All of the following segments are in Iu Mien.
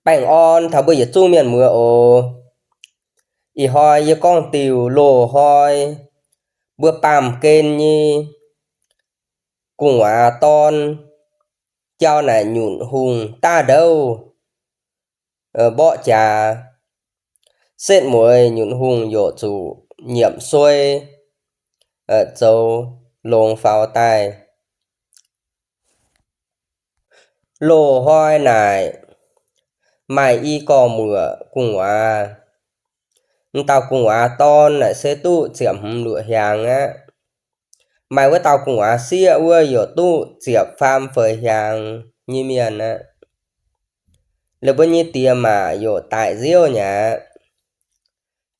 Baengh orn taux mbuo yietc zungv mienh muoz oc. Ih hnoi yie gorngv diuh loz-hnoi mbuo baamh gen nyei gu'nguaaz dorn jauv naaic nyunc hungh daav ndouv mborqv jaax. Setv mueiz nyunc hungh yaac zuqc nyiemc suei zoux longx faaux daaih. Loz-hnoi naaic maaih i gorx-muoc gu'nguaaz. M'dauh gu'nguaaz dorn naaic se duqv ziepc hmz luoqc hiaangx aqv. Maaih wuov dauh gu'nguaaz sieqv wuov yaac duqv ziepc faam feix hiaangx nyei mienh aqv. La'buo nyei diex maac yaac daic nziouv nyei aqv.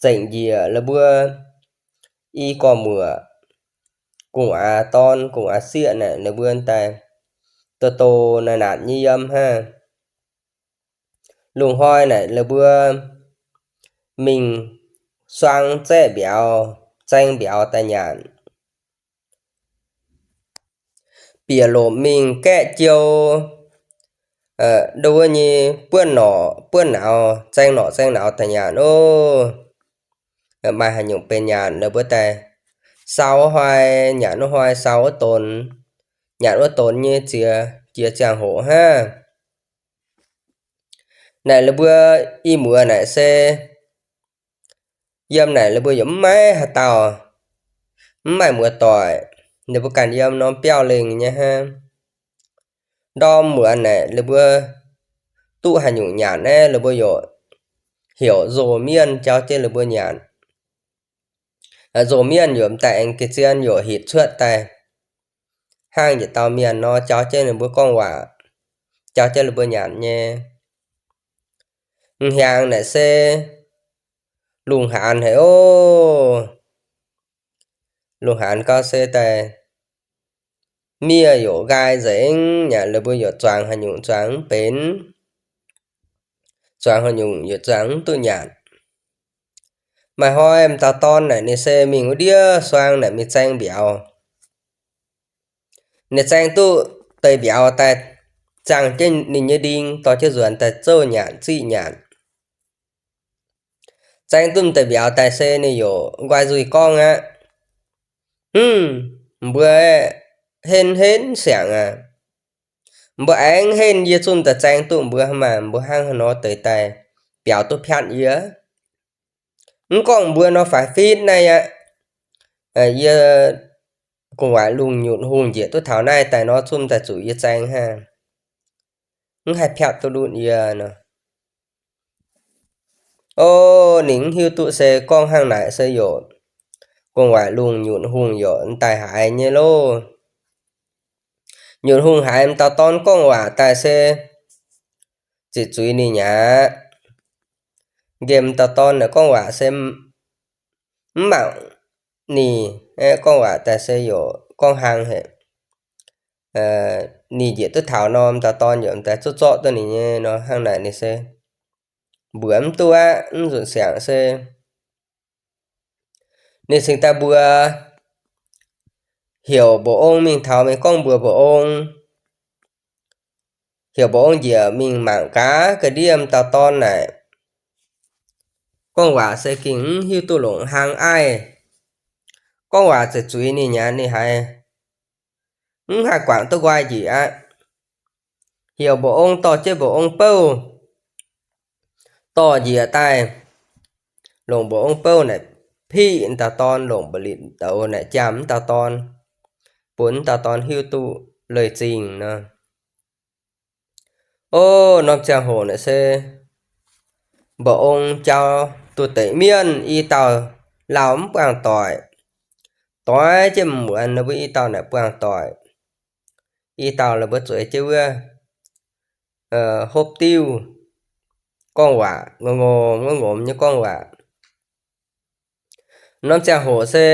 Zengc njiec la'buo i gorx-muoc gu'nguaaz dorn gu'nguaaz sieqv naaic la'buo daaih doz-doz naanc naanc nyei yiem hnangv. Lungh hnoi naaic la'buo mingh suang zaeqv mbiauz, zaeng mbiauz daaih nyanc. Bieqc lomc mingh gaeqv jou, ndo wuov nyei buonv norqc buonv nauz, zaeng norqc zaeng nauz daaih nyanc oc. Maaih haaix nyungc benx nyanc la'buo daaih sau wuov hnoi nyanc wuov hnoi, sau wuov donx nyanc wuov donx nyei ziex, jiex ziangh hoc hnangv. Naaic la'buo i muoz naaic se yiem naaic la'buo yaac mv maiv haaix dauh, mv maaih muoz-doic. Ninh mbuo ganh yiem norm biauv lengh nyei hnangv. Ndorm muonz naaic la'buo duqv haaix nyungc nyanc naaiv, la'buo yaac heuc nzoh mienh jauv jienv la'buo nyanc. Nzoh mienh yaac m'daaih aengx ga'zien yaac hitv cuotv daaih hnangv yietc dauh mienh nor, jauv jienv ninh mbuo gorngv waac, jauv jienv la'buo nyanc nyei. M'hnyangx naaic se lungh haanz haic oc. Lungh haanz gau se daaih miev yaac nqaai nzengc nyei, la'buo yaac zuangx haaix nyungc zuangx mv benx, zuangx haaix nyungc yaac zuangx mv duqv nyanc. Maaih hnoi m'dauh dorn naaic ninh se mingh wuov ndiev suang naaic mingh zaeng mbiauz. Ninh zaeng duqv deix mbiauz daaih, zaangh jienv ninh nyei nding dorh jienv nzuonx daaih zouv nyanc ziqv nyanc. Zaeng duqv deix mbiauz daaih se ninh yaac nqoi nzuih gorngv aqv. Hm, mbuo henv henv siangx aqv. Mbuo aengx henv yie zungv daaih zaeng duqv mbuo maah, mbuo hnangv haaix nor deix daaih biaux duqv piatv yie? Mv gorngv mbuo nor faix fitv naaiv aqv. Yie gu'nguaaic lungh nyutc hungh njiec duqv taux naaiv daaih nor zungv daaih zuqc yie zaeng hnangv. Mv haih piatv duqv ndutv yie nor. O, ninh mv hiuv duqv se gorngv hnangv naaic se yaac gu'nguaaic lungh nyutc hungh yaac m'daaih haiz nyei loh. Nyutc hungh haiz m'dauh dorn gorngv waac daaih se ziqc zuiz ninh aqv. Nqemh dauh dorn naaic gorngv waac se mv mangc ninh, gorngv waac daaih se yaac gorngv hlang haic. Ninh njiec duqv taux nor, m'dauh dorn yaac m'daaih zorqv zorqv duqv ninh nyei nor, hnangv naaic ninh se mbuox mv duqv aqv, mv nzunc siangx se ninh cingx daaih mbuox heuc mba'ong mingh taux mingh gorngv mbuox mba'ong. Heuc mba'ong njiec mingh mangc gaax ga'ndiev m'dauh dorn naaic gorngv waac se gengh mv hiuv duqv longc hlang aiv. Gorngv waac ziqc zuiz ninh aqv, ninh haiz mv haih guangc duqv nqoi njiec aqv. Heuc mba'ong dorh jienv mba'ong bouv dorh njiec daaih, longc mba'ong bouv naaic piqv m'dauh dorn, longc mba'litc douz naaic jaam m'dauh dorn, bun m'dauh dorn hiuv duqv leiz-zingh nor. O, norm ziangh hoc naaic se mba'ong jauv duqv deix mienh i dauh lauh mv buangh doic. Doix jienv muonz ninh mbuo i dauh naaic buangh doic. I dauh la'buo zueiz jienv wuov hopv diuv gorngv waac, ngomz ngomz nyei gorngv waac. Norm ziangh hoc se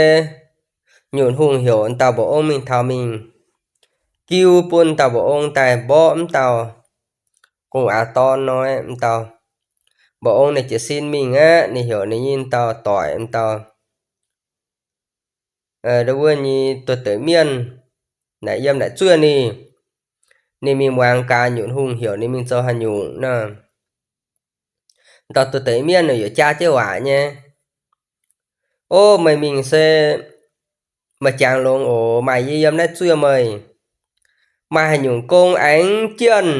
nyutc hungh heuc dauh mba'ong mingh taux mingh jiu bun dauh mba'ong daaih mborqv m'dauh gu'nguaaz dorn nor, m'dauh mba'ong ninh jiez sin mingh aqv. Ninh heuc ninh nyei dauh doic, m'dauh wuov nyei duqv deix mienh naaic yiem naaic zuov ninh. Ninh mingh muangx gaax nyutc hungh heuc ninh mingh zoux haaix nyungc nor. dorh duqv deix mienh nor yaac jaa jienv waac nyei. O, meih mingh se meih jangx longx oc. Maaih yie yiem naaiv zuov meih. Maaih haaix nyungc gong aengx jienv.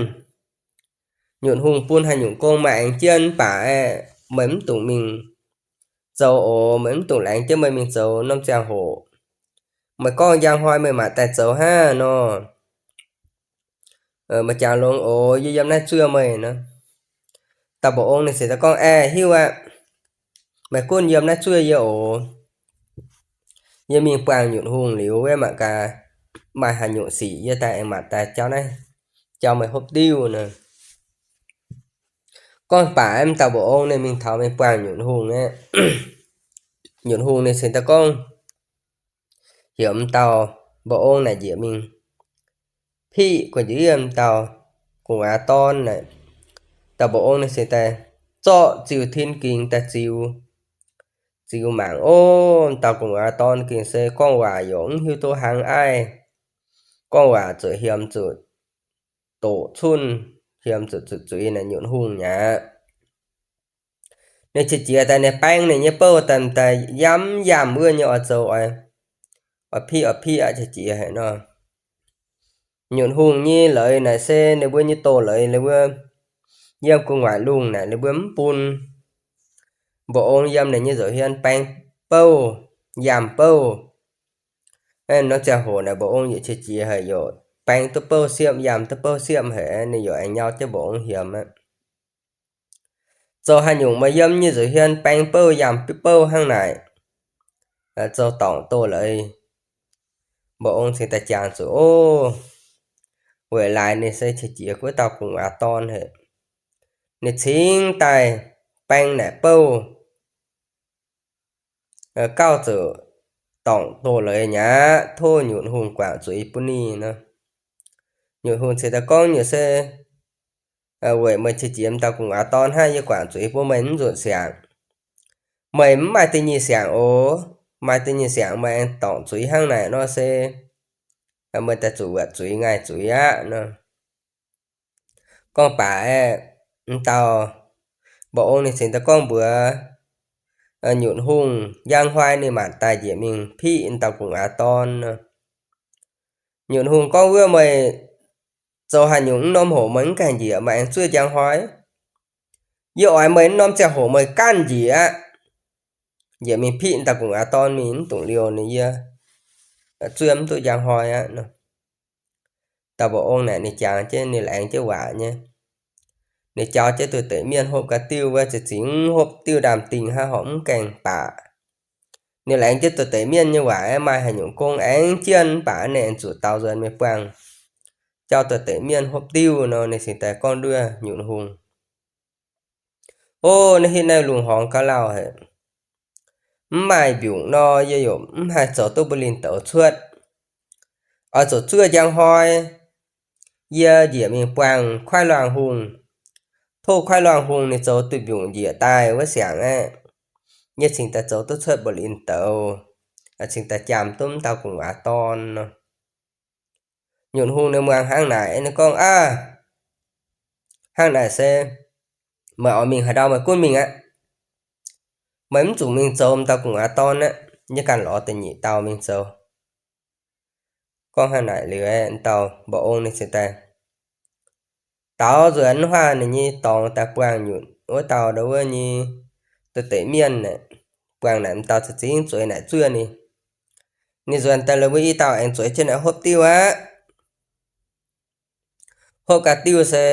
Nyutc hungh bun haaix nyungc gong meih aengx jienv, mv baac aeqv, meih mv dungx mingh zoux oc. Meih mv dungx laengz jienv meih mingh zoux norm ziangh hoc. Meih gorngv njang hnoi meih maaic daaih zoux hnangv nor, meih jangx longx oc, yie yiem naaiv zuov meih nor. Dauh mba'ong ninh se daaih gorngv, Aeqv, hiuv aqv. Meih gunv yiem naaiv zuov yie oc. Yie mingh buangh nyutc hungh liuz, wuov mangc gaax maaih haaix nyungc sic yie daaih aengx maaic daaih jauv naaiv, jauv meih hopv diuv nor. Gorngv baac mv dauh mba'ong ninh mingh taux mingh buangh nyutc hungh aqv. Nyutc hungh ninh se daaih gorngv, heuc m'dauh mba'ong naaic njiec mingh piqv gu'njiec yiem m'dauh gu'nguaaz dorn naaic. Dauh mba'ong ninh se daaih zorqv ziuh tin gingx daaih ziux. Ziux mangc, o, m'dauh gu'nguaaz dorn gengh se gorngv waac yaac mv hiuv duqv hnangv aiv. Gorngv waac zuqc hiemx zuqc doqc cunh, hiemx zuqc zuqc zuiz naaic nyutc hungh nyei aqv. Ninh qiex jiez daaih ninh baeng ninh nyei bouv daaih, daaih yamv yamh wuov nyei oix zoux, oix piqv oix piqv aqv, qiex jiez haic nor. Nyutc hungh nyei leiz naaic se ninh mbuo nyei doz-leiz, ninh mbuo yiem gu'nguaaic lungh naaic ninh mbuo mv bun mba'ong yiem ninh nyei nza'hmien baeng bouv, yamh bouv. Norm ziangh hoc naaic mba'ong yaac qiex jiez haic, yaac baeng duqv bouv siepv, yamh duqv bouv siepv haic, ninh yaac aengx nyau jienv mba'ong hiemx aqv. Zoux haaix nyungc meih yiem nyei nza'hmien baeng bouv yamh bouv hnangv naaic, zoux dorngc doz-leiz? Mba'ong cingx daaih jangx zuqc, o, weic laaix ninh se qiex jiez wuov dauh gu'nguaaz dorn haic. Ninh cingx daaih baeng naaic bouv gauh zuqc dorngc doz-leiz nyei aqv, tov nyutc hungh guangc zuiz bun ninh nor. Nyutc hungh cingx daaih gorngv, Nyutc se weic meih qiex jiez m'dauh gu'nguaaz dorn hnangv, yie guangc zuiz bun meih mv nzuonx siangx. Meih mv maaih da'nyeic siangx oc. Maaih da'nyeic siangx meih aengx dorngc zuiz hnangv naaic nor se meih daaih zuqc wuotc zuiz ngaih zuiz aqv nor. Gorngv baac aeqv, m'dauh mba'ong ninh cingx daaih gorngv mbuox nyutc hungh, njang hnoi ninh maanc daaih njiec mingh piqv m'dauh gu'nguaaz dorn nor. Nyutc hungh gorngv, Wuov meih zoux haaix nyungc mv norm hoc meih mv gaengh njiec, meih aengx zuov njang hnoi? Yie oix meih mv norm ziangh hoc meih ganh njiec aqv. Njiec mingh piqv m'dauh gu'nguaaz dorn mingh, mv dungx liouh ninh, yie zuov mv duqv njang hnoi aqv nor. Dauh mba'ong naaic ninh jangx jienv, ninh laengz jienv waac nyei. Ninh jauv jienv duqv deix mienh hopv ga'naaiv diuv wuov, za'gengh hopv diuv ndaamv-dingh hnangv, horpc mv gaengh baac. Ninh laengz jienv duqv deix mienh nyei waac, maaih haaix nyungc gong aengx jienv, mv baac ninh aengx zuqc dau nzuonx mingh buangh jauv duqv deix mienh hopv diuv nor, ninh cingx daaih gorngv nduov nyutc hungh, O, naaiv hitv naaiv lungh horngx gauh lauh haic. Mv maaih mbiungc nor, yie yaac mv haih zoux duqv mbuo linh douz cuotv. Oix zuqc zuov njang hnoi, yie njiec mingh buangh Kuaaiv Luangh Hungh. Tov Kuaaiv Luangh Hungh ninh zoux duqv mbiungc njiec daaih wuov siangx aeqv, yie cingx daaih zoux duqv cuotv mbuo linh douz, cingx daaih jaamh duqv m'dauh gu'nguaaz dorn nor. Nyutc hungh ninh muangx hnangv naaic, ninh gorngv, Aav, hnangv naaic se meih oix mingh haaix ndau meih gunv mingh aqv. Meih mv zuqc mingh zoux m'dauh gu'nguaaz dorn aqv. Yie ganh lorz da'nyeic dauh mingh zoux. Gorngv hnangv naaic liuz, m'dauh mba'ong ninh cingx daaih daaux nzuonx huaav ninh nyei dorngx daaih buangh nyutc wuov dauh ndau wuov nyei duqv deix mienh, buangh naaic m'dauh za'gengh zueiz naaic zuov ninh. Ninh nzuonx daaih la'buo i dauh aengx zueiz jienv naaic hopv diuv aqv. Hopv ga'diuv se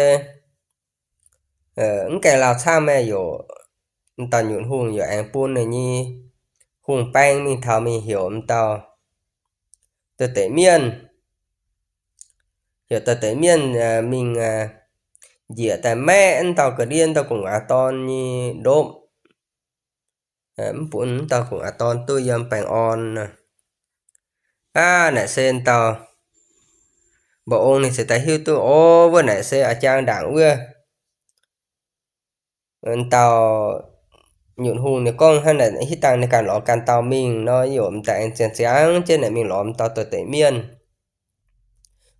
mv gaengh lauh camv maah, yaac m'dauh nyutc hungh yaac aengx bun ninh nyei hungh baeng mingh taux mingh heuc m'dauh duqv deix mienh, heuc duqv deix mienh mingh njiec daaih maeqv m'dauh ga'ndiev m'dauh gu'nguaaz dorn nyei ndopv, mv bun m'dauh gu'nguaaz dorn duqv yiem baengh orn nor. Aav, naaic se m'dauh mba'ong ninh cingx daaih hiuv duqv, O, wuov naaic se a'jang ndaangc wuov. M'dauh nyutc hungh ninh gorngv hnangv naaic, hitv dangh ninh ganh lorz ganh dauh mingh nor, yaac m'daaih aengx ziangh ziangv jienv naaic mingh lorz m'dauh duqv deix mienh.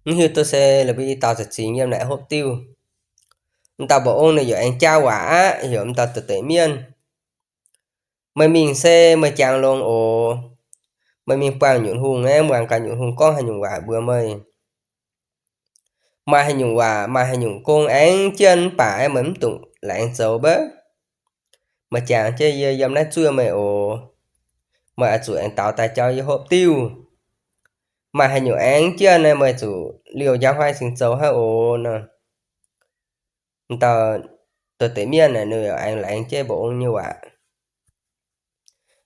Mv hiuv duqv se la'buo i dauh za'gengh yiem naaic hopv diuv. M'dauh mba'ong ninh yaac aengx jaa waac aqv, heuc m'dauh deix deix mienh, meih mingh se meih jangx longx oc. Meih mingh buangh nyutc hungh aeqv, muangx gaax nyutc hungh gorngv haaix nyungc waac mbuox meih. Maaih haaix nyungc waac, maaih haaix nyungc gong aengx jienv mv baac aeqv, meih mv dungx laengz zoux beuv. Meih jangx jienv yie yiem naaiv zuov meih oc. Meih oix zuqc aengx daux daaih jauv yie hopv diuv. Maaih haaix nyungc aengx jienv naaiv, meih zuqc liouh njang hnoi cingx zoux hnangv oc nor. M'dauh deix deix mienh naaic ninh aengx laengz jienv mba'ong nyei waac.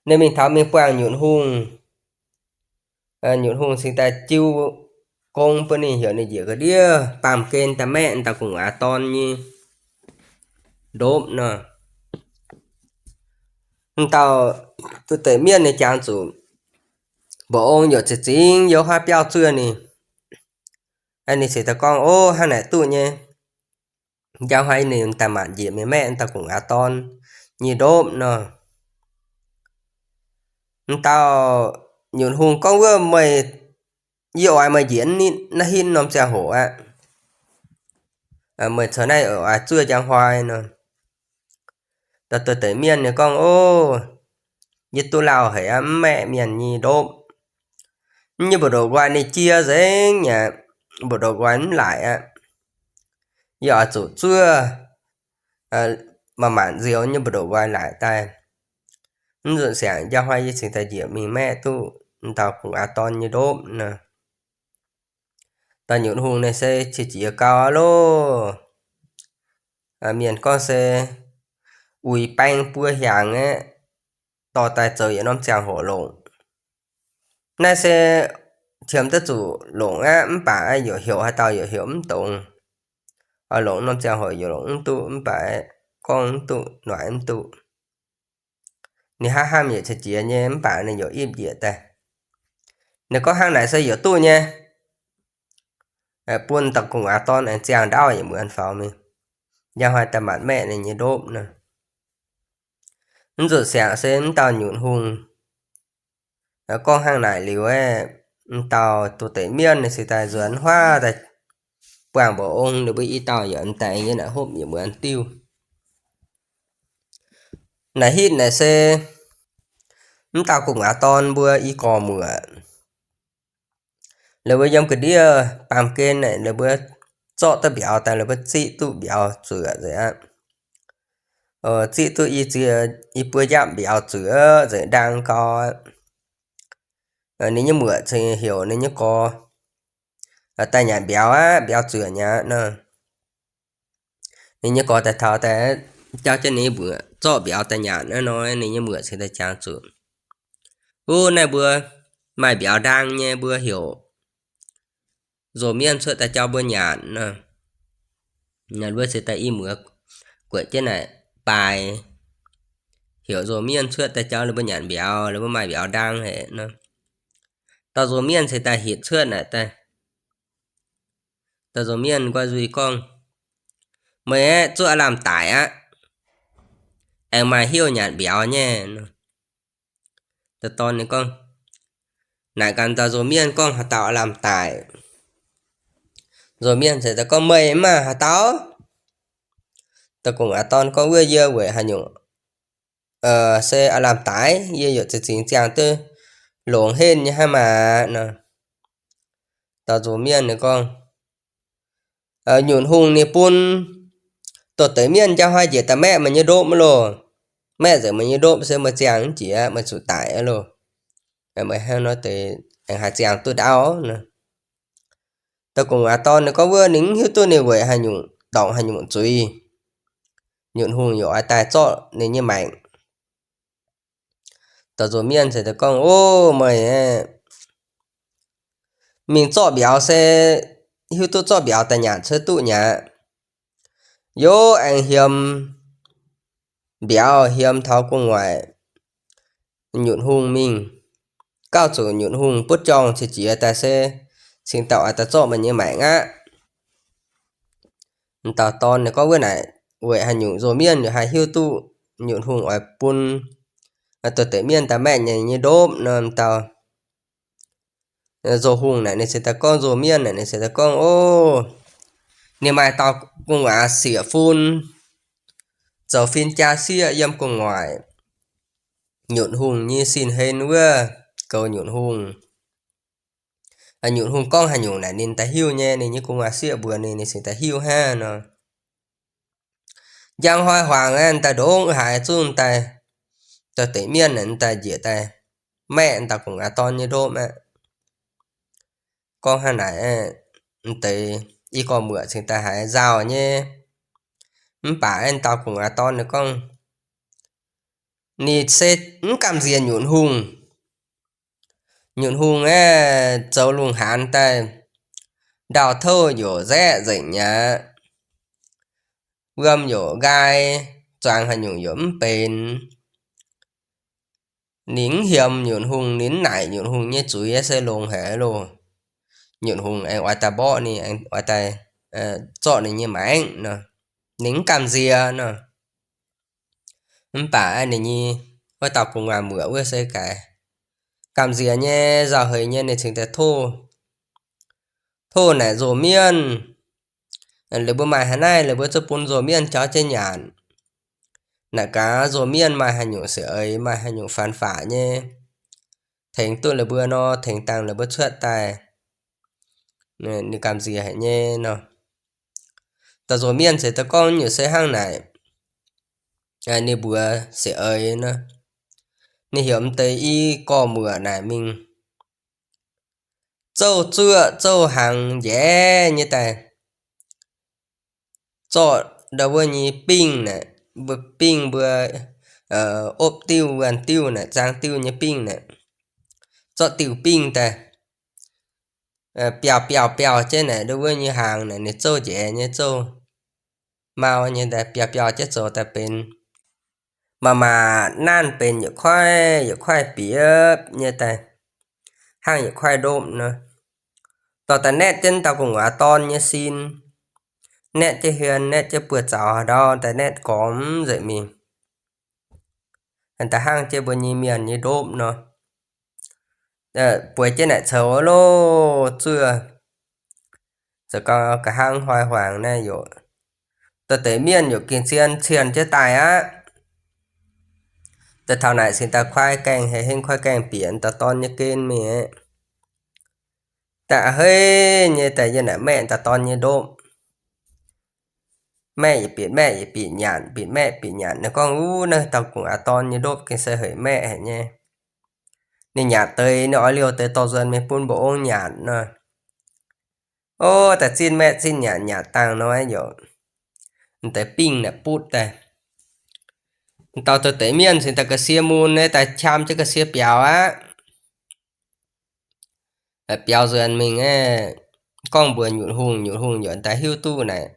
Ninh mingh taux mingh buangh nyutc hungh. Nyutc hungh cingx daaih jiu gong bun ninh, heuc ninh njiec ga'ndiev baamh gen daaih maeqv m'dauh gu'nguaaz dorn nyei ndopv nor. M'dauh deix deix mienh ninh jangx zuqc mba'ong yaac ziex zingx youh haav biauv zuov ninh. Ninh cingx daaih gorngv, Ov, hnangv naaic duqv nyei. Njang hnoi ninh daaih maanc njiec mingh maeqv m'dauh gu'nguaaz dorn nyei ndopv nor. M'dauh nyutc hungh gorngv, Wuov meih, yie oix meih njiec naaiv hitv norm ziangh hoc aqv. Meih caux naaiv oix zuov njang hnoi nor. Dauh deix deix mienh ninh gorngv, Ov, yie duqv lauh haic aqv, mv maeqv mienh nyei ndopv. Yie mbu'ndongx nqoi ninh jiex nzengc aqv, mbu'ndongx nqoi mv laaic aqv. Yie oix zuqc zuov maanc maanc nzioux yie mbu'ndongx nqoi laaic daaih. Mv nzunc siangx njang hnoi yie cingx daaih njiec mingh maeqv duqv m'dauh gu'nguaaz dorn nyei ndopv nor. Dauh nyutc hungh naaic se qiex jiez gau loh. Mienh gorngv se uix baeng buo hiaangx aeqv, dorh daaih zoux yietc norm ziangh hoc longc. Naaiv se qiemx duqv zuqc longc aqv, mv baac yaac heuc haaix dauh yaac heuc mv dongz. Oix longc norm ziangh hoc yaac longc mv duqv, mv baac gorngv mv duqv, noic mv duqv. Ninh hnamv hnamv yietc qiex jiez nyei, mv baac ninh yaac ipv njiec daaih. Ninh gorngv, Hnangv naaic se yaac duqv nyei. Bun dauh gu'nguaaz dorn aengx ziangh ndaauv yietc muonz faaux mingh, njang hnoi daaih maanc maeqv ninh nyei ndopv nor. Mv nzunc siangx se mv dauh nyutc hungh gorngv hnangv naaic liuz aeqv, m'dauh deix deix mienh ninh cingx daaih nzuonx huaav daaih buangh mba'ong ninh mbuo i dauh yaac m'daaih aengx nyei naaic hopv yietc muonz diuv. Naaic hitv naaic se mv dauh gu'nguaaz dorn mbuo i gorx muoc. Laaix mbuo yiem ga'ndiev baamh gen naaic, laaix mbuo zorqv duqv mbiauz daaih, laaix mbuo ziqv duqv mbiauz zuoqc nzengc aqv. Ziqv duqv i ziex, i buo njapv mbiauz zuoqc nzengc ndaang gau aqv. Ninh nyei muoc cingx heuc ninh nyei gorx daaih nyanc mbiauz aqv, mbiauz zuoqc nyei aqv nor. Ninh nyei gorx daaih taux daaih jauv jienv ninh nyei muoc zorqv mbiauz daaih nyanc aqv nor, ninh nyei muoc cingx daaih jangx zuqc, Wuov naaiv mbuo maaih mbiauz ndaang nyei, mbuo heuc nzou mienh cuotv daaih jauv mbuo nyanc nor. Mbuo cingx daaih i muoz guoqv jienv naaic baaix, heuc nzou mienh cuotv daaih jauv ninh mbuo nyanc mbiauz, ninh mbuo maaih mbiauz ndaang haic nor. Dauh nzou mienh cingx daaih hitv cuotv naaic daaih. Dauh nzou mienh nqoi nzuih gorngv, Meih aeqv, zuqv aav lamh daic aqv. Aengx maaih hnyouv nyanc mbiauz nyei nor. Dauh dorn ninh gorngv, naaic gaax dauh nzou mienh gorngv haaix dauh aav lamh daic. Nzou mienh cingx daaih gorngv, Meih mv maaih haaix dauh? Dauh gu'nguaaz dorn gorngv, Wuov yie weic haaix nyungc se aav lamh daic? Yie yaac ziex zingx ziangh duqv longx henv nyei hnangv maah nor. Dauh nzou mienh ninh gorngv, Nyutc hungh ninh bun dongh deix mienh njang hnoi njiec daaih maeqv meih nyei ndopv mv loh. Maeqv nzengc meih nyei ndopv se meih ziangh mv jiex, meih zuqc daic aqv loh. Meih hnangv nor deix aengx haih ziangh duqv ndaauv nor. Dauh gu'nguaaz dorn ninh gorngv wuov ninh mv hiuv duqv ninh weic haaix nyungc dorngc haaix nyungc zuiz, nyutc hungh yaac oix daaih zorqv ninh nyei maengc. Dauh nzou mienh cingx daaih gorngv, O, meih aeqv, mingh zorqv mbiauz se hiuv duqv zorqv mbiauz daaih nyanc cuotv duqv nyei aqv. Yov aengx hiemx mbiauz hiemx taux gu'nguaaic nyutc hungh mingh, gauh zuqc nyutc hungh butv jorngh qiex jiez daaih se cingx daaih oix daaih zorqv meih nyei maengc aqv. M'dauh dorn ninh gorngv wuov naaic weic haaix nyungc nzou mienh haih hiuv duqv nyutc hungh oix bun dongh deix mienh daaih maeqv ninh nyei ndopv nor. M'dauh nzou hungh naaic ninh cingx daaih gorngv, nzou mienh naaic ninh cingx daaih gorngv, O, ninh maaih dauh gu'nguaaz sieqv fun, zoux fin-jaa sieqv yiem gu'nguaaic, nyutc hungh nyei sin-hlen wuov, goux nyutc hungh. Nyutc hungh gorngv haaix nyungc naaic ninh daaih hiuv nyei, ninh nyei gu'nguaaz sieqv mbuox ninh, ninh cingx daaih hiuv hnangv nor. Njang hnoi-hmuangx aeqv, daaih ndongc haaix zungv daaih, daaih deix mienh naaic daaih njiec daaih maeqv dauh gu'nguaaz dorn nyei ndopv aqv. Gorngv hnangv naaic, deix i gorx-muoc cingx daaih haiz nzauh nyei. Mv baac aeqv, dauh gu'nguaaz dorn ninh gorngv, ninh se mv gamh nziex nyutc hungh. Nyutc hungh aeqv, zoux lungh haanz daaih, ndau-touv youc nzaeqv nzengc mi'aqv. Wuom youc nqaai, zuangx haaix nyungc youc mv benx. Ninh mv hiemx nyutc hungh, ninh mv naaic nyutc hungh nyei zuiz se longx haic loh. Nyutc hungh aengx oix daaih mborqv ninh, aengx oix daaih zorqv ninh nyei maengc nor, ninh mv gamh nziex nor. Mv baac ninh nyei wuov dauh gu'nguaaz muoc wuov se gaaix gamh nziex nyei, nzauh heix nyei, ninh cingx daaih tov, tov naaic nzou-mienh, laaix mbuo maaih haaix naaiv, laaix mbuo zuqc bun nzou-mienh jauv jienv nyanc. Naaic gaax nzou-mienh maaih haaix nyungc siec eix, maaih haaix nyungc faan faqc nyei, tengx duqv laaix mbuo nor, tengx dangh laaix mbuo cuotv daaih. Ninh gamh nziex haic nyei nor. Dauh nzou-mienh se daaih gorngv nyutc se hnangv naaic, ninh mbuox siec eix nor, ninh heuc m'deix i gorx-muoc naaic mingh zouv zuoqv zouv hnaangx njaec nyei daaih, zorqv ndau wuov nyei bingh naaic, mbuo bingh mbuo opv diuh, wuonh diuh naaic, zaang diuh nyei bingh naaic, zorqv diuh bingh daaih, biauh biauh biauh jienv naaic ndau wuov nyei hnaangx naaic, ninh zouv njaec nyei, zouv mau nyei daaih, biauh biauh jienv zoux daaih benx maac maac naanv benx yietc kuaaiv yietc kuaaiv bieqc nyei daaih, hnangv yietc kuaaiv ndopv nor. Dorh daaih naetv jienv dauh gu'nguaaz dorn nyei sin, naetv jienv hmien, naetv jienv buoz-zaux ndau daaih naetv gormx nzengc mingh. Daaih hnangv jienv mbuo nyei mienh nyei ndopv nor. Bueix jienv naaic coux loh zuov, zoux gau nqa'haav hnoi-hmuangx naaiv yaac, da'deix mienh yaac gengh zien cienh jienv daaih aqv. Da'taux naaic cingx daaih kuaaiv gaengh, hei hengv kuaaiv gaengh bieqc dauh dorn nyei gen mingh aqv. Daaih a'heiv nyei daaih yiem naaic maeqv dauh dorn nyei ndopv. Maeqv yietc bieqc maeqv yietc bieqc nyanc, bieqc maeqv bieqc nyanc. Ninh gorngv, Uv, naaiv dauh gu'nguaaz dorn nyei ndopv gengh se haic maeqv haic nyei. Ninh nyanc deix, ninh oix liouh deix dorh nzuonx mingh bun mba'ong nyanc nor. Ov, daaih zinh maeqv zinh nyanc, nyanc dangh nor yaac deix bingh naaic butv daaih. Dauh da'deix mienh cingx daaih ga'sie mun nyei daaih qam jienv ga'sie biaux aqv. Biaux nzuonx mingh aeqv, gorngv mbuox nyutc hungh, nyutc hungh yaac daaih hiuv duqv naaic,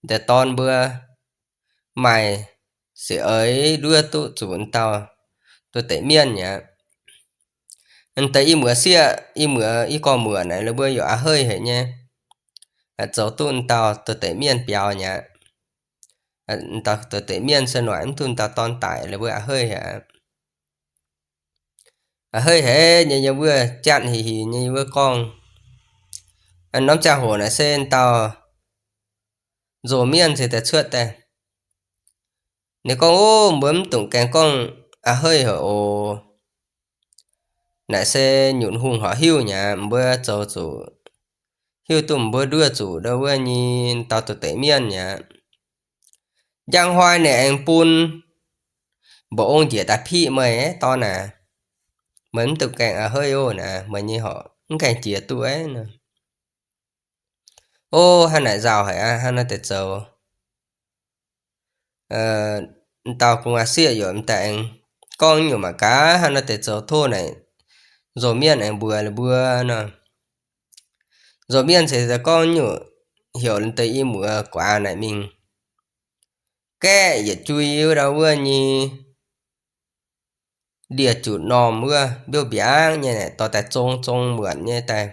deix dorn mbuo maaih siec eix nduov duqv zuqc dauh da'deix mienh mi'aqv. Deix i muoz sieqv, i muoz i gorx muoc naaic, la'buo yaac a'heiv haic nyei, zoux duqv dauh da'deix mienh biaux mi'aqv. Dauh da'deix mienh se noic mv duqv dauh dorn daic, la'buo a'heiv haic. A'heiv haic nyei, yiem wuov jatv hinc hinc nyei wuov gorngv. Norm ziangh hoc naaic se dauh nzou-mienh se daaih cuotv daaih. Ninh gorngv, Ov, mbuo mv dungx gaengh gorngv a'heiv haic oc. Naaic se nyutc hungh horpc hiuv mi'aqv, mbuo zoux zuqc hiuv duqv mbuo nduov zuqc ndau wuov nyei dauh da'deix mienh mi'aqv. Njang hnoi ninh aengx bun mba'ong njiec daaih piqv meih dorn naaic. Meih mv dungx gaengh a'heiv oc naaic, meih nyei horpc mv gaengh jiex duqv aqv nor. Ov, hnangv naaic nzauh haic aqv, hnangv naaiv deix zoux. Dauh gu'nguaaz sieqv yaac m'daaih aengx gorngv nyungc mangc gaax hnangv naaiv deix zoux tov naaic, nzou-mienh aengx mbuox la'buo nor. Nzou-mienh se gorngv nyungc heuc deix i muoz guaax naaic mingh gaeqv yietc jui wuov ndau wuov nyei ndie-jutc normh wuov mbiouv mbiangv nyei naaic, dorh daaih zong zong muonc nyei daaih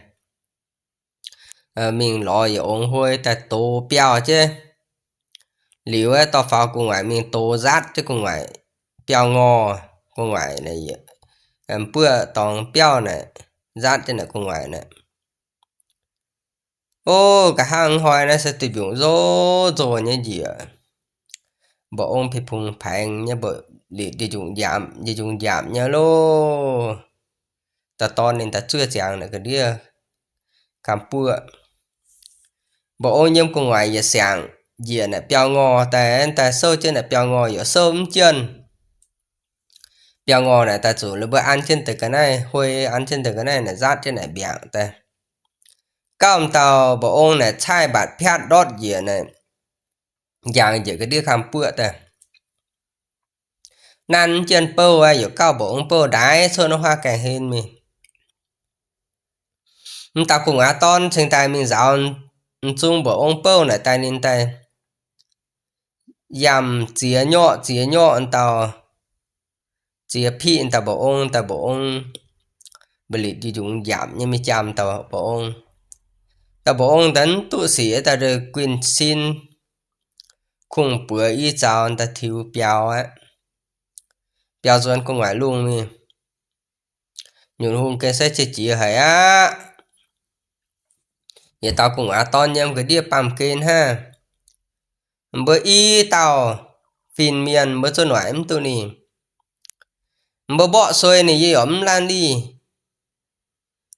mingh lorz yietc ong hluo daaih dox biauh jienv. Liuz aeqv, dorh faaux gu'nguaaic mingh dox nzatv jienv gu'nguaaic, biauh ngorh gu'nguaaic naaic, buov dorngx biauv naaic, nzatv jienv naaic gu'nguaaic naaic. O, nqa'haav hnoi naaiv se duih mbiungc nzoh nzoh nyei njiec. Mba'ong pih pungx paengx nyei, mba'litc njunc njapc, njunc njapc nyei loh. Dauh dorn ninh daaih zuov ziangx naaic ga'ndiev kamx buoqv. Mba'ong yiem gu'nguaaic yietc siangx njiec naaic biauv-ngorh daaih, daaih souv jienv naaic biauv-ngorh yaac souv mv jienv. Biauv-ngorh naaic daaih zuqc la'buo an jienv deix ga'naaiv huei, an jienv deix ga'naaiv naaic nzaatv jienv naaic mbiaangc daaih. Gauh m'dauh mba'ong naaic caaih mbatc piatv ndortv njiec naaic, njangx njiec ga'ndiev kamx buoqv daaih. Nanv jienv bouh aqv, yaac gauh mba'ong bouh ndaix cuotv norm huaav gaengh hen mingh. M'dauh gu'nguaaz dorn cingx daaih mingh nzaaux m'zung mba'ong bouh naaic daaih, ninh daaih yamh ziex nyorqv ziex nyorqv dauh, ziex piqv dauh mba'ong, dauh mba'ong mba'litc njunc njapc nyei mingh jangx dauh mba'ong. Dauh mba'ong daaih mv duqv sic, daaih guinh sin kungx-buoz i zaux daaih tiux biaux aqv. Biaux nzuonx gu'nguaaic lungh mingh. Nyutc hungh gengh se qiex jiez haic aqv. Yietc dauh gu'nguaaz dorn yiem ga'ndiev baamh gen hnangv. Mbuo i dauh fin-mienh mbuo zuqc noic mv duqv ninh. Mbuo mborqv suei ninh yaac mv laanh lih.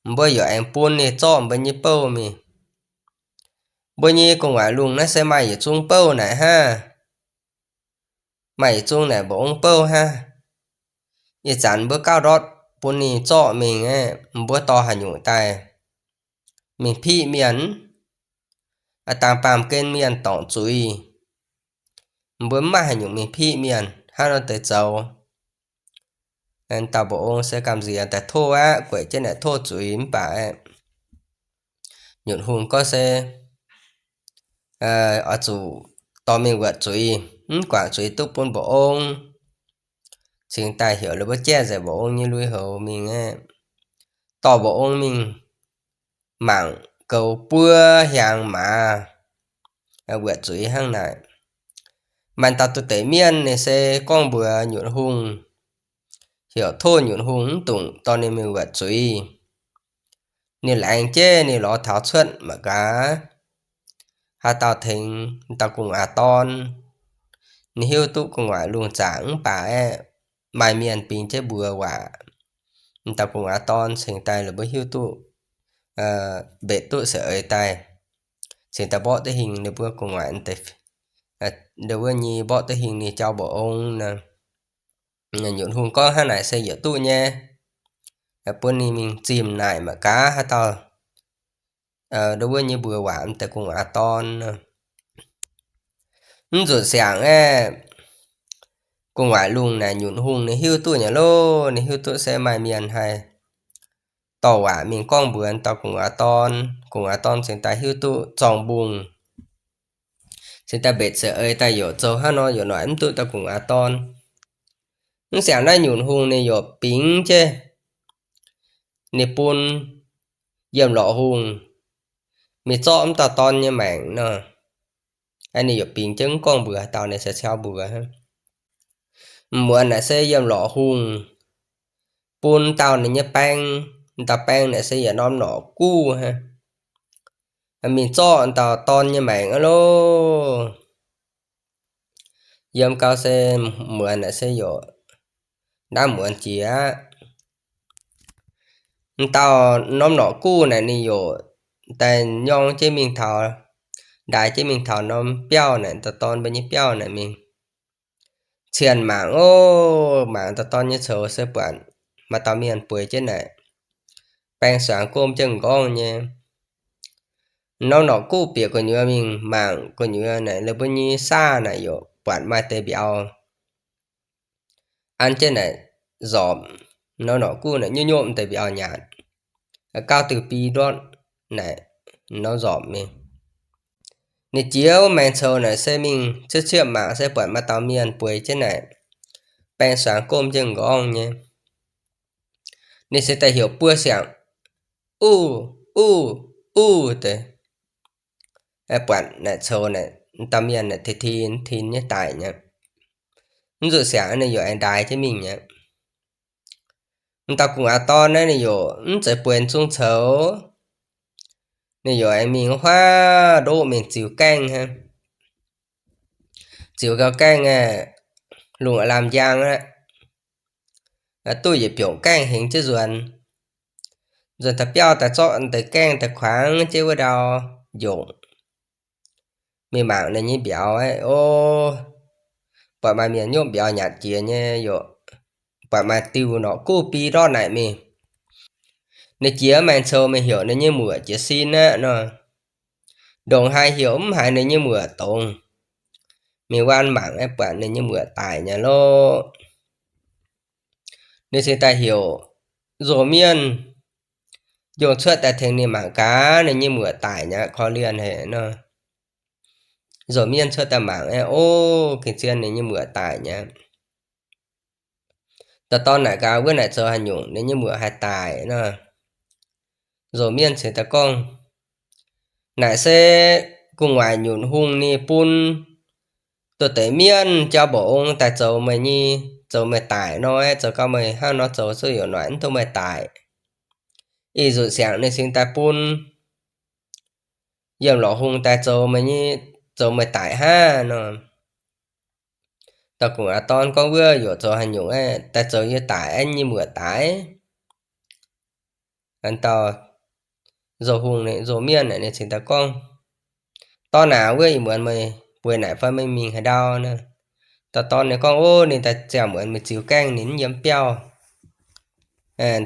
Mbuo yaac aengx bun ninh zorqv mbuo nyei bouh mingh. Mbuo nyei gu'nguaaic lungh naaiv se maaih yietc zungv bouh naaic hnangv. Maaih yietc zungv naaic mba'ong bouh hnangv. Ih zanc mbuo gauh ndortv bun ninh zorqv mingh aqv, mbuo dorh haaix nyungc daaih mingh piqv mienh? Aav dangh baamh gen mienh dorngc zuiz, mbuo mv maaih haaix nyungc mingh piqv mienh, hnangv nor deix zoux. Dauh mba'ong se gamh nziex daaih tov aqv, gueic jienv naaic tov zuiz mv baac aeqv, Nyutc hungh gorngv se oix zuqc dorh mingh wuotc zuiz, mv guangc zuiz duqv bun mba'ong. Cingx daaih heuc la'buo jaiv nzengc mba'ong nyei lui-houx mingh aqv, dorh mba'ong mingh mangc goux buo hiaangx maaz wuotc zuiz hnangv naaic. Maaih dauh duqv deix mienh ninh se gorngv mbuox Nyutc hungh, heuc tov Nyutc hungh mv dungx dorh ninh mingh wuotc zuiz. Ninh laengz jienv ninh lorz taux cuotv mangc gaax, haaix dauh tengx dauh gu'nguaaz dorn. Ninh hiuv duqv gu'nguaaic lungh zaangc mv baac aeqv, maaih mienh bingx jienv mbuox waac. Dauh gu'nguaaz dorn cingx daaih la'buo hiuv duqv, mbetc duqv seix eix daaih, cingx daaih mborqv duqv hingh ninh mbuo gu'nguaaic, ninh mbuo nyei mborqv duqv hingh ninh jauv mba'ong nor. Nyutc hungh gorngv hnangv naaic se yietc duqv nyei, bun ninh mingh zimh naaic mangc gaax haaix dauh nduov wuov nyei mbuox waac m'daaih gu'nguaaz dorn. Mv zuqc siangx aeqv, gu'nguaaic lungh naaic Nyutc hungh ninh hiuv duqv nyei loh, ninh hiuv duqv se maaih mienh haih dorh waac mingh gorngv mbuox dauh gu'nguaaz dorn. Gu'nguaaz dorn cingx daaih hiuv duqv zorng-mbungh, cingx daaih mbetc seix eix daaih youc zoux hnangv nor youc noic mv duqv dauh gu'nguaaz dorn. Mv siangx naaiv Nyutc hungh ninh youc bingx jienv, ninh bun Yiem Lorqc hungh mingh zorqv m'dauh dorn nyei maengc nor. Ninh youc bingx jienv mv gorngv mbuox haaix dauh, ninh se ciauv mbuox hnangv. Muonz naaic se Yiem Lorqc hungh bun dauh ninh nyei baeng, dauh baeng naaic se yietc norm norqc guv hnangv, mingh zorqv dauh dorn nyei maengc aqv loh. Yiem gau se muonz naaic se youc ndaamv muonz jiex aqv. M'dauh norm norqc guv naaic ninh youc daaih nyorng jienv mingh taux, ndaix jienv mingh taux norm biauv naaic, dauh dorn mbuo nyei biauv naaic mingh cienh mangc oc. Mangc dauh dorn nyei coux se buatc maaih dauh mienh bueix jienv naaic, baeng suangx gomv jienv m'nqorngv nyei. Norm norqc guv bieqc gu'nyuoz mingh mangc gu'nyuoz naaic, ninh mbuo nyei saav naaic youc buatc maaih deix mbiauz an jienv naaic nzorpc. Norm norqc guv naaic nyuv nyopv deix mbiauz nyaatc, gauh diuh bi ndortv naaic nor nzorpc mingh. Ninh jiex wuov maengx coux naaic se mingh ciepv ciepv mangc se buatc maaih dauh mienh bueix jienv naaic, baeng suangx gomv jienv m'nqorngv nyei. Ninh se daaih heuc buo siangx, uv, uv, uv deix. Buatc naaic coux naaic, dauh mienh naaic tin tin tin nyei daic nyei. Mv zuqc siangx ninh youc aengx ndaix jienv mingh nyei. M'dauh gu'nguaaz dorn naaiv ninh youc mv zeiz bueix zungv coux. Ninh yaac aengx mingh huaav ndoqv mingh ziux gaengh hnangv. Ziux gau gaengh aeqv, lungh aav lamh njang aqv, duqv yietc biongc gaengh hengx jienv nzuonx. Nzuonx taux biauv daaih zorqv deix gaengh daaih kuangx jienv wuov ndau njongc. Mingh mangc ninh nyei mbiauz aeqv, o, buatc maaih mienh nyopv mbiauz nyanc jiex nyei yaac buatc maaih diuh norqc guv bi ndortv naaic mingh. Ninh jiex maengx coux meih heuc ninh nyei muoc jiez sin aqv nor. Ndongc haaix heuc mv haiz ninh nyei muoc dongz. Mingh waan mangc aeqv, buatc ninh nyei muoc daic nyei loh. Ninh cingx daaih heuc nzou-mienh njongc cuotv daaih tengx ninh mangc gaax ninh nyei muoc daic nyei korv-lienh haic nor. Nzou-mienh cuotv daaih mangc aeqv, o, gengh zien ninh nyei muoc daic nyei. Dauh dorn naaic gaax, wuov naaic zoux haaix nyungc ninh nyei muoc haih daic nor? Nzou-mienh cingx daaih gorngv, naaic se gu'nguaaic nyunc hungh ninh bun dongh deix mienh jauv mbuoqc ong daaih zoux meih nyei, zoux meih daic nor, zoux gau meih hnangv nor zoux zuqc yaac noic mv duqv meih daic. Ih nzunc siangx ninh cingx daaih bun yiem lorqc hungh daaih zoux meih nyei, zoux meih daic hnangv nor. Dauh gu'nguaaic dorn gorngv, wuov yaac zoux haaix nyungc aeqv, daaih zoux yie daic aeqv, nyei muoc daic. Dauh nzou-hungh, nzou-mienh naaic ninh cingx daaih gorngv, dorn aac, wuov ih muonz meih bueix naaic fai meih mingh haaix ndau nor? Dauh dorn ninh gorngv, o, ninh daaih ziangh muonz mingh ziux gaengh, ninh mv yiem biauv.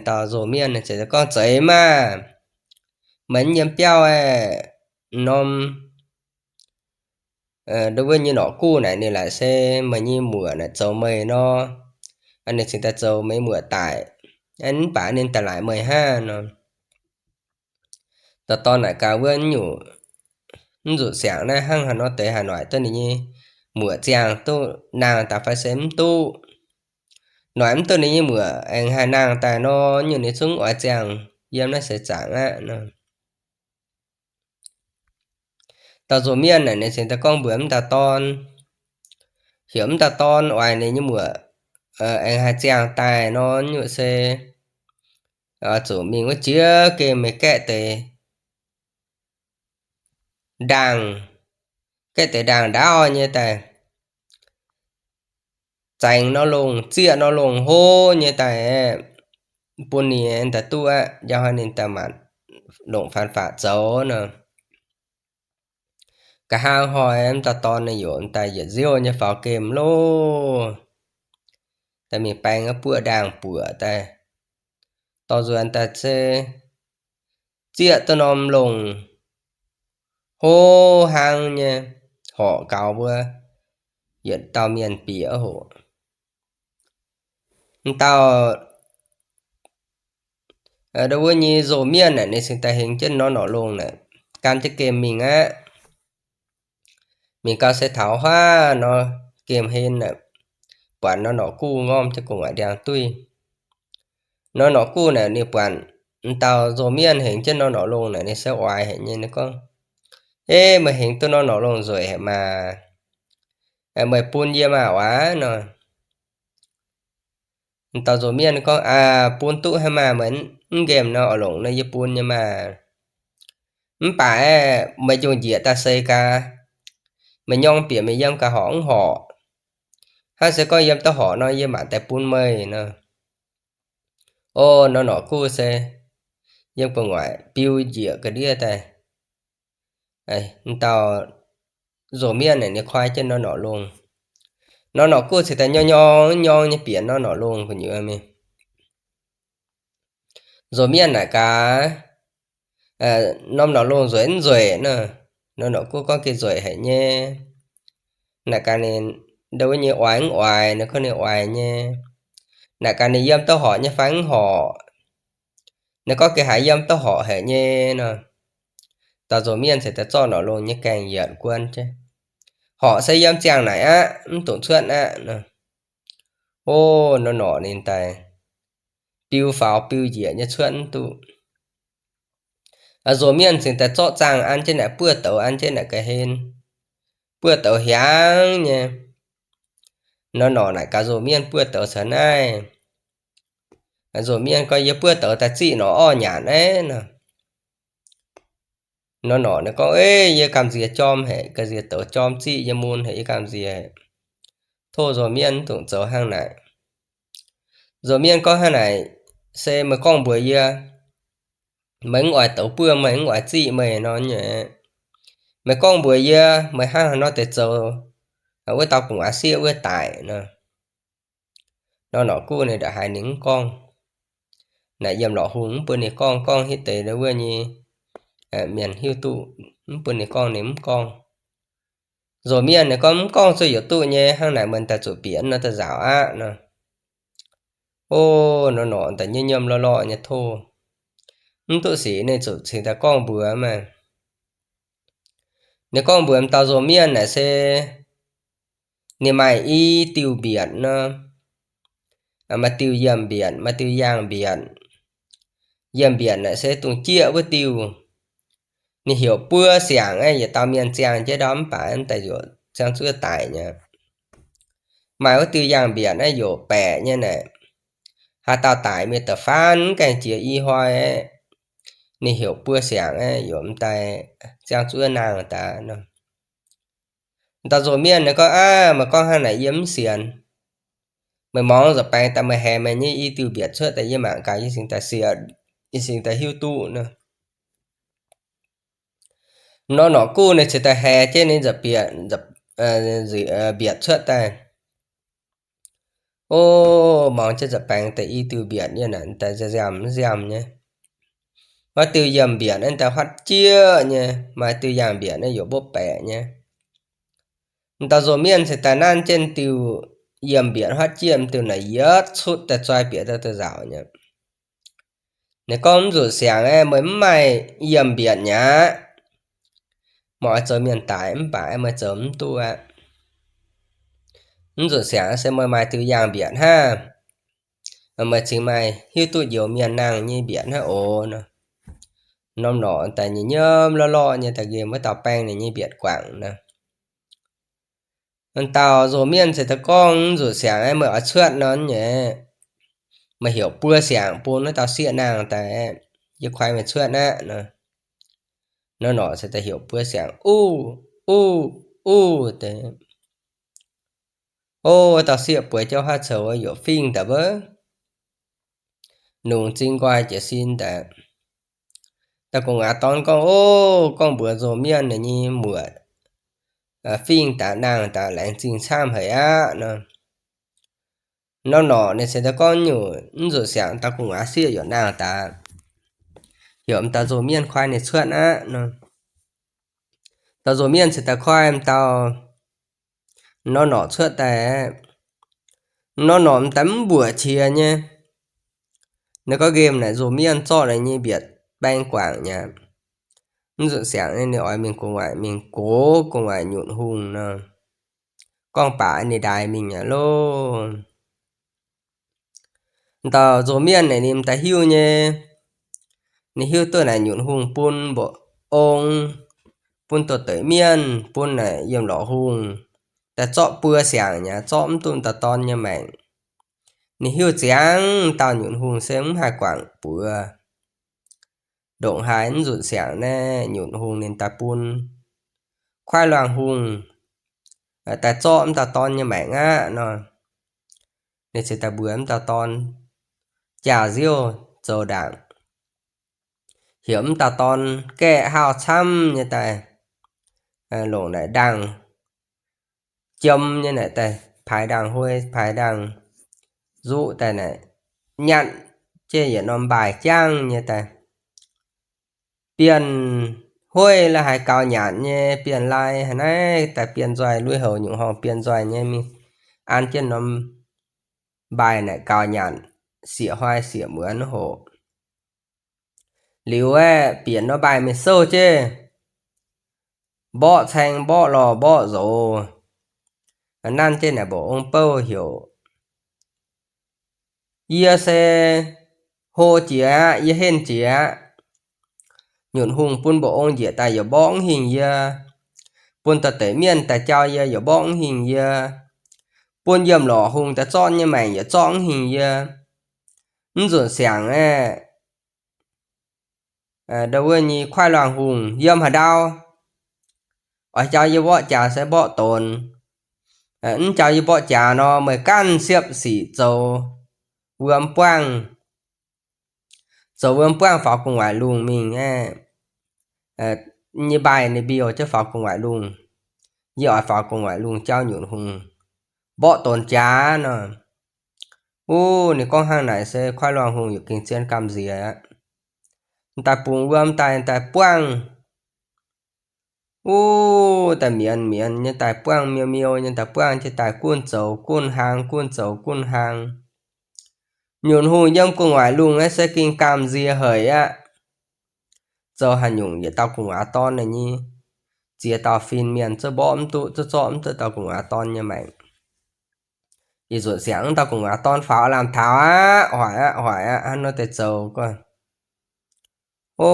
Dauh nzou-mienh ninh cingx daaih gorngv, zeiz maah! Meih mv yiem biauv aeqv, norm wuov nyei norqc guv naaic ninh laaic se meih nyei muoc naaic zoux meih nor. Ninh cingx daaih zoux meih muoc daic, mv baac ninh daaih laaic meih hnangv nor. Dauh dorn naaic gaax, wuov nyungc, mv zuqc siangx naaiv hnangv haaix nor deix haih noic duqv ninh nyei muoc ziangh duqv nangh daaih fai se mv duqv. Noic mv duqv ninh nyei muoc aengx haih nangh daaih nor, nyungc ninh zungv oix ziangh yiem naaiv seix zaangc aqv nor. Dauh nzou-mienh naaic ninh cingx daaih gorngv mbuox mv dauh dorn, heuc mv dauh dorn oix ninh nyei muoc aengx haih ziangh daaih nor, nyungc se zuqc mingh wuov jiex gemh mingh gaeqv deix ndaangh, gaeqv deix ndaangh ndaauv nyei daaih, zaengx nor longh, zieqv nor longh hlo nyei daaih, bun ninh daaih duqv aqv, njang hnoi ninh daaih maanc longc faanx-faqv zoux nor. Nqa'haav hnoi mv dauh dorn ninh yaac daaih yietc nziouv nyei faaux gemh loh, daaih mingh baeng wuov buoqv ndaangh buoqc daaih, dorh nzuonx daaih se zieqv duqv norm longh hlo hnangv nyei, horqc gaux mbuo yietc dauh mienh bieqc hoc. M'dauh wuov nyei nzou-mienh naaic ninh cingx daaih hengx jienv norm norqc longh naaic gan jienv gemh mingh aqv. Mingh gau se taux huaav nor, gemh hlen naaic, buatc norm norqc guv ngorm jienv gu'nguaaic ndiangx-duih. Norm norqc guv naaic ninh buatc m'dauh nzou-mienh hengx jienv norm norqc longh naaic ninh se oix haic nyei. Ninh gorngv, Eix, meih hengx duqv norm norqc longh nzueic haic maah! Meih bun yie maah oc nor. M'dauh nzou-mienh gorngv, Aa, bun duqv haic maah! Meih mv nqemh nor, oix longc nor yie bun nyei maah! Mv baac aeqv, meih njungh njiec daaih seix gaax, meih nyorng bieqc meih yiem gaax horqc mv horqc. Hnangv se gorngv yiem duqv horqc nor yie mangc daaih bun meih nor. O, norm norqc guv se yiem gu'nguaaic biu njiec ga'ndiev daaih. M'dauh nzou-mienh naaic ninh koi jienv norm norqc longh. Norm norqc guv cingx daaih nyorng nyorng nyorng nyei bieqc norm norqc longh gu'nyuoz mingh. Nzou-mienh naaic gaax, Norm norqc longh nzueic mv nzueic nor? Norm norqc guv gorngv, Gengh nzueic haic nyei. Naaic gaax ninh, ndo wuov nyei oix mv oix? Ninh gorngv ninh oix nyei. Naaic gaax ninh yiem duqv horqc nyei fai mv horqc? Ninh gorngv, Gengh haiz yiem duqv horqc haic nyei nor. Dauh nzou-mienh cingx daaih zorqv norqc longh nyei gaengh yietc guon jienv, Horqc se yiem ziangh naaic aqv, mv dungx cuotv aqv nor. O, norm norqc ninh daaih biu faaux biu njiec nyei cuotv mv duqv. Nzou-mienh cingx daaih zorqv zaangh an jienv naaic buoz-douz, an jienv naaic ga'hlen, buoz-douz hiaangx nyei. Norm norqc naaic gaax nzou-mienh, Buoz-douz caux naaiv. Nzou-mienh gorngv, Yie buoz-douz daaih ziqv norqc orv nyanc aqv nor. Nor norqc ninh gorngv, Ei, yie gamh nziex jorm haic, gamh nziex douz jorm ziqv yie mun haic, yie gamh nziex haic. Tov nzoih mienh mv dungx zoux hnangv naaic. Nzoih mienh gorngv hnangv naaic, Se meih gorngv mbuox yie, meih mv oix douz buov meih, mv oix ziqv meih nor nyei. Meih gorngv mbuox yie, meih hnangv haaix nor deix zoux, wuov dauh gu'nguaaz sieqv wuov daic nor. Nor norqc guv ninh ndongc haaix ninh mv gorngv. Naaic yiem lorqc hungh mv bun ninh gorngv, gorngv hitv deix wuov nyei mienh hiuv duqv, mv bun ninh gorngv ninh mv gorngv. Nzoih mienh ninh gorngv, Mv gorngv zuqc yietc duqv nyei, hnangv naaic meih daaih zuqc bieqc nor daaih nzaaux aqv nor. O, nor norqc daaih nyiemv nyiemv lorqc lorqc nyei tov. Mv duqv sic ninh zuqc cingx daaih gorngv mbuox maah. Ninh gorngv mbuox m'dauh nzoih mienh naaic se ninh maaih i diuh mbietc nor, maaih diuh yiemh mbietc, maaih diuh yaangh mbietc. Yiemh mbietc naaic se dungh jieqv wuov diuh. Ninh heuc buo siangc aeqv, yietc dauh mienh ziangh jienv ndau mv baac daaih youc ziangh zuov daic nyei. Maaih wuov diuh yaangh mbietc aeqv, youc baeqc nyei naaic. Haaix dauh daic mingh da'faanh mv gaengh jiex i hnoi aeqv, ninh heuc buo siangc aeqv, youc m'daaih ziangh zuov nangh daaih nor. Dauh nzoih mienh ninh gorngv, Aav, meih gorngv hnangv naaic yie mv sienx. Meih mangc nza'baengx daaih meih haih meih nyei i diuh mbietc cuotv daaih yie mangc gaax, yie cingx daaih sienx, yie cingx daaih hiuv duqv nor. Nor norqc guv ninh cingx daaih haih jienv ninh nza'baengx, mbietc cuotv daaih. O, mangc jienv nza'baengx daaih i diuh mbietc nyei naaic daaih nziamv nziamv nyei. Maaih diuh yiemh mbietc naaiv daaih huaatv jieqv nyei, maaih diuh yaangh mbietc naaiv youc mbopv baeqc nyei. Dauh nzoih mienh cingx daaih nanv jienv diuh yiemh mbietc huaatv jieqv diuh naaic yietv cutv daaih zoi bieqc daaih daaih nzaaux nyei. Ninh gorngv, Mv nzunc siangx aeqv, meih mv maaih yiemh mbietc mi'aqv. Meih oix zoux mienh daic mv baac aeqv, meih zoux mv duqv aqv. Mv nzunc siangx se meih maaih diuh yaangh mbietc hnangv. Meih cingx maaih hiuv duqv njoux mienh nangh nyei mbietc hnangv oc nor. Norm norqc daaih nyiemv nyiemv lorqc lorqc nyei daaih nqemh wuov dauh baeng ninh nyei mbietc guangc nor. Dauh nzoih mienh cingx daaih gorngv, Mv nzunc siangx aeqv, meih oix cuotv nor nyei, meih heuc buo siangc bun wuov dauh sieqv nangh daaih, yie koi meih cuotv aqv nor. Nor norqc cingx daaih heuc buo siangc, Uv, uv, uv, deix. O, wuov dauh sieqv bueix jauv huaav coux youc fingx daaih wuov. Nungx zing nqoi jiez sin daaih. Dauh gu'nguaaz dorn gorngv, O, gorngv mbuox nzoih mienh ninh nyei muoc fingx daaih nangh daaih laengz zingh camv haic aqv nor. Norm norqc ninh cingx daaih gorngv nyungc, Mv nzunc siangx dauh gu'nguaaz sieqv youc nangh daaih, heuc m'dauh nzoih mienh koi ninh cuotv aqv nor. Dauh nzoih mienh cingx daaih koi m'dauh norm norqc cuotv daaih. Norm norqc m'daaih mv mbuoqc qiex nyei. Ninh gorngv nqemh naaic nzoih mienh zorqv ninh nyei mbietc baeng guangc nyei. Mv nzunc siangx ninh oix mingh gu'nguaaic, mingh gox gu'nguaaic nyutc hungh nor. Gorngv baac ninh ndaix mingh aqv loh. Dauh nzoih mienh naaic ninh m'daaih hiuv nyei. Ninh hiuv duqv naaic nyutc hungh bun mba'ong, bun douz-deic mienh, bun naaic yiem lorqc hungh, daaih zorqv buo siangc nyei, zorqv mv duqv dauh dorn nyei maengc. Ninh hiuv ziangx dauh nyutc hungh se mv haih guangc buoz. Ndongc haaix mv nzunc siangx naaiv nyutc hungh ninh daaih bun kuaaiv luangh hungh daaih zorqv mv dauh dorn nyei maengc aqv nor. Ninh cingx daaih mbuox mv dauh dorn jaax nziouv zoux ndaangc, heuc mv dauh dorn gaeqv hauh camv nyei daaih, longc naaic ndaangh jiem nyei naaic daaih, paaix ndaangh huei, paaix ndaangh nzuqv daaih naaic, nyatv jienv yietc norm mbaaih jangv nyei daaih, bienh hueiv la'haaix gaux nyanc nyei, bienh lai haaix naaiv daaih bienh nzoih, lui-houx nyungc horngh bienh nzoih nyei mingh an jienv norm mbaaih naaic gaux nyanc, sieqv hnoi sieqv muonz hoc. Liuz aeqv, bieqc norm mbaaih mingh souv jienv, mborqv caeng, mborqv lorh, mborqv nzox, nanv jienv naaic mba'ong bouv heuc, Yie se hlo jiex aqv, yie henh jiex aqv. Nyutc hungh bun mba'ong njiec daaih yaac mborqv mv hingh yie. Bun douz-deic mienh daaih jauv yie yaac mborqv mv hingh yie. Bun yiem lorqc hungh daaih zorqv nyei maengc yaac zorqv mv hingh yie. Mv nzunc siangx aeqv, Ndau wuov nyei Kuaaiv Luangh Hungh yiem haaix ndau, oix jauv yie mborqv jaax se mborqv donx. Mv jauv yie mborqv jaax nor, meih ganh siepv sic zoux wuom buangh, zoux wuom buangh faaux gu'nguaaic lungh mingh aqv. Nyei mbaih ninh mbiouh jienv faaux gu'nguaaic lungh. Yie oix faaux gu'nguaaic lungh jauv nyunc hungh mborqv donx jaax nor. Wuov ninh gorngv hnangv naaic se Kuaaiv Luangh Hungh yaac gengh zien gamh nziex aqv. Daaih bungx wuom daaih, daaih buangh. Wuov daaih mienz mienz nyei daaih buangh, miou miou nyei daaih buangh, jienv daaih gunv zoux gunv hlang, gunv zoux gunv hlang. Nyunc hungh yiem gu'nguaaic lungh naaiv se gengh gamh nziex haic aqv. Zoux haaix nyungc yietc dauh gu'nguaaz dorn naaiv nyei, ziex dauh fin-mienh zungv mborqv mv duqv, zungv zorqv mv duqv dauh gu'nguaaz dorn nyei maengc. Ih nzunc siangx wuov dauh gu'nguaaz dorn faaux lamh taux aqv, hoic aqv, hoic aqv, hnangv nor deix zoux guov. O,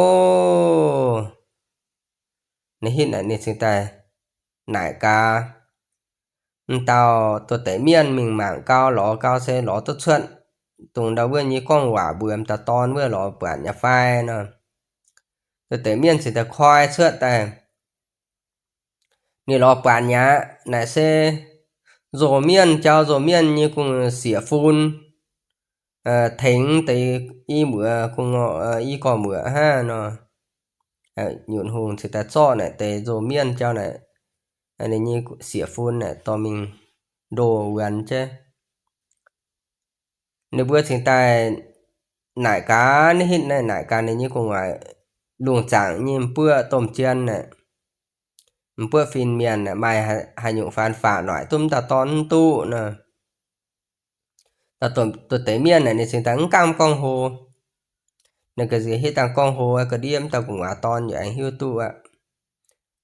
ninh hitv naaic ninh cingx daaih naaic gaax m'dauh douz-deix mienh mingh mangc gau, lorz gau se lorz duqv cuotv dongh ndau wuov nyei gorngv waac mbuox m'dauh dorn wuov lorz buatc nyei fai nor. Douz-deix mienh cingx daaih koi cuotv daaih. Ninh lorz buatc nyei aqv, naaic se nzoh mienh jauv nzoh mienh nyei gu'nguaaz sieqv-fun tengx deix i muoz, i gorx-muoc hnangv nor. Nyunc hungh cingx daaih zorqv naaic deix nzoh mienh jauv naaic, ninh nyei sieqv-fun naaic dorh mingh ndoh wuonx jienv. Ninh mbuo cingx daaih naaic gaax, naaiv hitv naaic naaic gaax ninh nyei gu'nguaaic lungh zaangc nyei m'buoqv domh jien naaic, m'buoqv fin-mienh naaic maaih haaix nyungc faan faqc noic duqv m'dauh dorn mv duqv nor. Douz-deix mienh naaic ninh cingx daaih mv gamh gorngv hlo. Ninh ga'nziex hitv dangh gorngv hlo, ga'ndiev m'dauh gu'nguaaz dorn yaac aengx hiuv duqv aqv,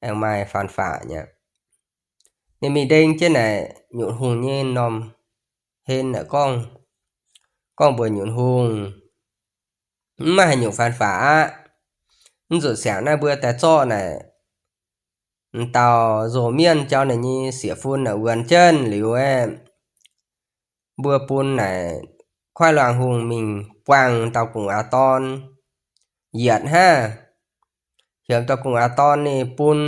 aengx maaih faan faqc nyei. Ninh mingh ndeng jienv naaic nyunc hungh nyei norm hlen naaic gorngv, gorngv mbuox nyunc hungh, mv maaih haaix nyungc faan faqc aqv. Mv nzunc siangx naaiv mbuo daaih zorqv naaic m'dauh nzoh mienh jauv ninh nyei sieqv-fun naaic wuonx jienv liuz aeqv, mbuo bun naaic Kuaaiv Luangh Hungh mingh buangh dauh gu'nguaaz dorn yietc hnangv. Heuc dauh gu'nguaaz dorn ninh bun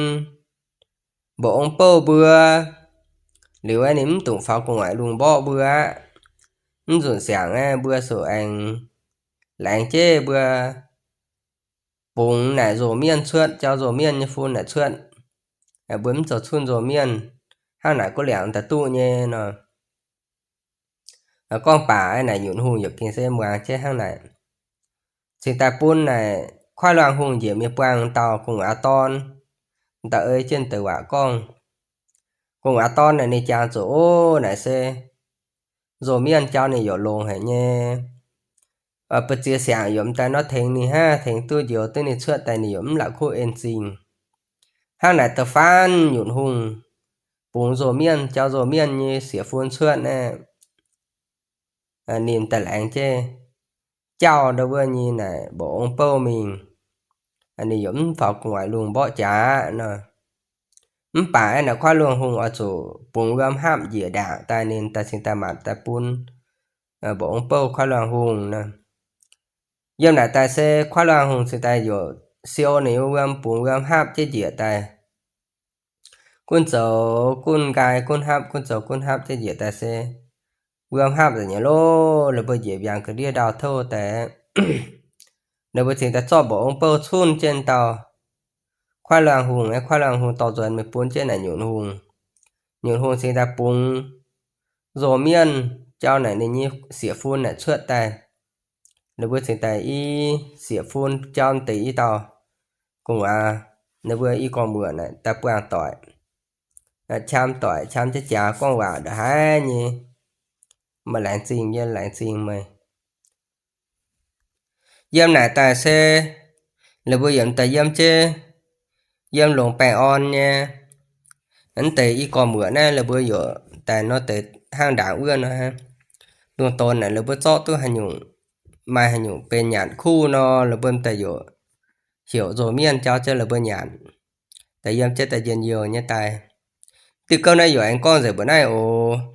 mba'ong bouh mbuo, liuz aeqv ninh mv dungx faaux gu'nguaaic lungh mborqv mbuo aqv. Mv nzunc siangx aeqv, mbuo ziouc aengx laengz jienv mbuo bungx naaic nzoh mienh cuotv, jauv nzoh mienh nyei fun naaic cuotv. Mbuo mv zoux cunh nzoh mienh, hnangv naaic guv liangx daaih duqv nyei nor. Gorngv baac aeqv, naaic nyunc hungh yaac gengh se muangx jienv hnangv naaic. Cingx daaih bun naaic Kuaaiv Luangh Hungh njiec mingh buangh dauh gu'nguaaz dorn, daaih ei jienv deix waac gorngv. Gu'nguaaz dorn naaic ninh jangx zuqc, ov, naaic se nzoh mienh jauv ninh yaac longx haic nyei. Ba'ziex siangx yaac m'daaih nor tengx ninh hnangv, tengx duqv njoux duqv ninh cuotv daaih ninh yaac mv la'kuqv en zingh. Hnangv naaic da'faanh nyunc hungh bungx nzoh mienh jauv nzoh mienh nyei sieqv-fun cuotv naaiv, ninh daaih laengz jienv jauv ndau wuov nyei naaic mba'ong bouh mingh, ninh yaac mv faaux gu'nguaaic lungh mborqv jaax aqv nor. Mv baac aeqv, naaic Kuaaiv Luangh Hungh oix zuqc bungx wuom hapv njiec ndaangc daaih ninh daaih cingx daaih maanc daaih bun mba'ong bouh Kuaaiv Luangh Hungh nor. Yiem naaic daaih se Kuaaiv Luangh Hungh cingx daaih yaac siou ninh wuom, bungx wuom hapv jienv njiec daaih. Gunv zoux gunv nqaai, gunv hapv, gunv zoux gunv hapv jienv njiec daaih se wuom hapv nzengc nyei loh. Ninh mbuo njiec mbiaangx ga'ndiev ndau touv daaih, ninh mbuo cingx daaih zorqv mba'ong bouh cunh jienv dauh Kuaaiv Luangh Hungh. Aeqv, Kuaaiv Luangh Hungh dorh nzuonx mingh bun jienv naaic nyunc hungh. Nyunc hungh cingx daaih bungx nzoh mienh jauv naaic ninh nyei sieqv-fun naaic cuotv daaih. Ninh mbuo cingx daaih i sieqv-fun jauv deix i dauh gu'nguaaz, ninh mbuo i gorx-muoc naaic daaih buangh doic, qam doic, qam jienv jaax gorngv waac ndongc haaix nyei. Maaih laengz zingh nyei, laengz zingh meih. Yiem naaic daaih se ninh mbuo yaac daaih yiem jienv, yiem longx baengh orn nyei. Hnangv deix i gorx-muoc naaiv ninh mbuo yaac daaih nor deix hnangv ndaangc wuov nor, lungh donx naaic ninh mbuo zorqv duqv haaix nyungc, maaih haaix nyungc benx nyanc kuv nor, ninh mbuo daaih yaac heuc nzoh mienh jauv jienv ninh mbuo nyanc, daaih yiem jienv daaih njien-youh nyei daaih. Diuh gouv naaiv yaac aengx gorngv nzengc mbuoqc naaiv oc.